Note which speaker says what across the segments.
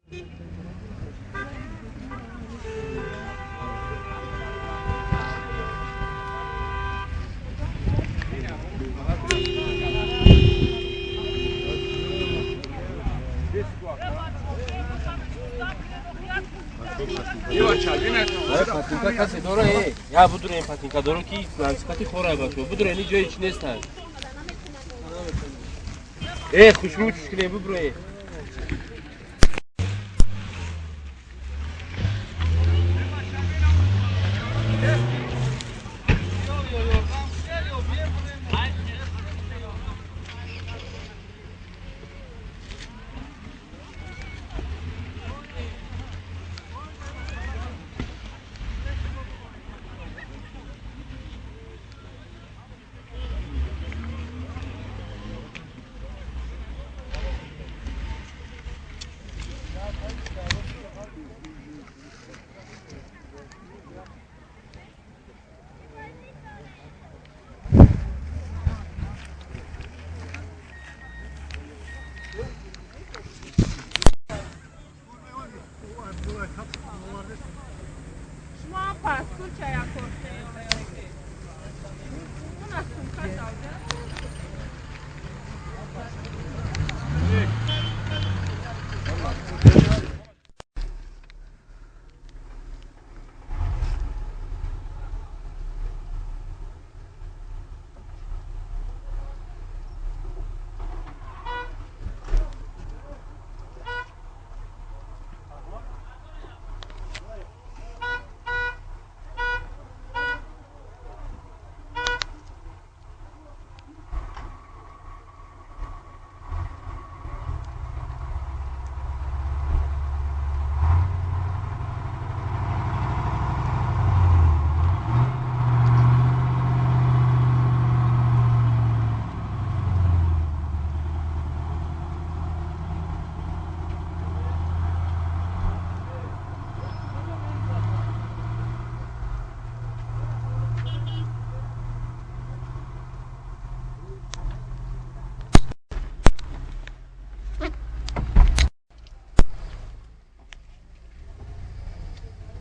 Speaker 1: Патинка касе дора, я будуре патинка дора ки сифати хора бачо. Будуре ни ҷои чи нестанд. Хушрӯ чушкине бубуре.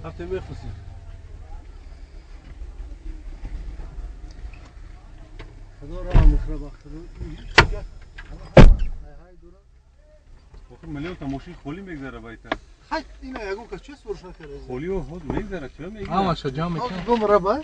Speaker 2: ҳафте мехусӣ.
Speaker 3: Худо роҳ мухра бахтро.
Speaker 2: Охир миллион та мошин холӣ мегзара байта.
Speaker 3: Хай ина ягон кас чӣ сурш накарда?
Speaker 2: Холӣ худ мегзара, чиро мегзара?
Speaker 4: Ҳамаша ҷамъ мекунад.
Speaker 3: Бумра ба?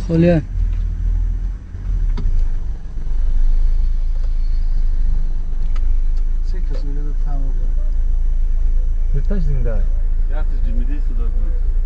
Speaker 4: Холия.
Speaker 3: Се кас мегӯяд тамом.
Speaker 4: Дуташ зинда.
Speaker 2: Якиш ҷимиди суда буд.